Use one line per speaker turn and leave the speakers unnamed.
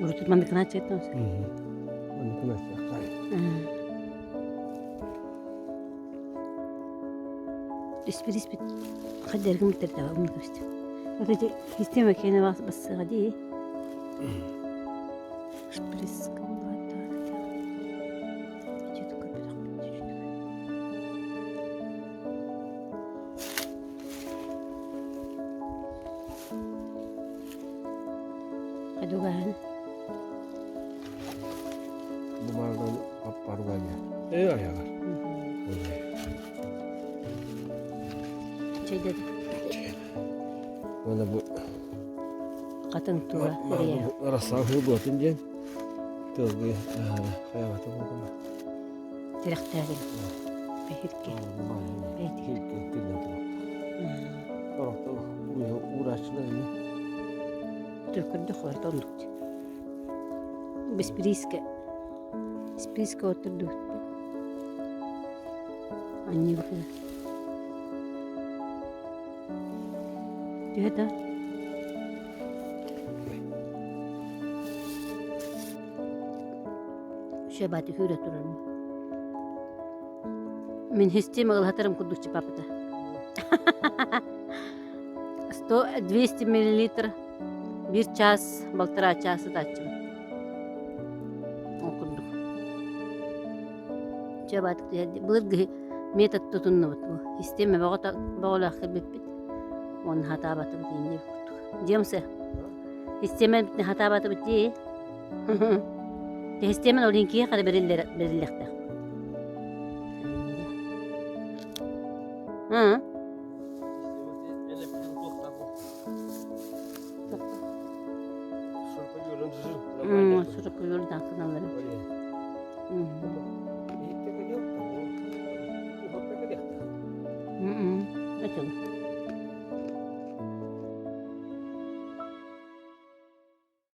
Урут маннык гынааччы
Маннык гынааччы
Испириспит хаддэргин бүтэрдэҕэ умнубут. Вот эти система киэнэ бассыаҕа дии. Шприц Хайдугаһын.
Бу баардан аппарбайа. Ээ аяҕар.
Чэйдэ.
Уонна бу
Хатын тура эрийэ.
Рассаах буотун диэн тылгы хайабата буолума.
Тирэхтээбин. Бэһирке. Бэйти.
Орохтон уурааччылар ини.
Төкөрдө хорта оннук. Бесприискэ. Списка отурдубут. Анньыыбытыгар. Төһө да? Шебати хүрэ турар. Мин система ылатарым курдук папата. 100 200 миллилитр бир час, полтора часа ытааччым. Ол курдук. Чэ баатык былыргы метод тутуннубут бу. Система бөҕөлөөх кэлбиппит. Уонна хатаабатыбыт инньэ курдук. Дьиэмсэ. Система хатаабатыбыт дии. Система ол инкиэ хара бэриллэхтэх. Аа. Сурукуйур даакыналары. Этим.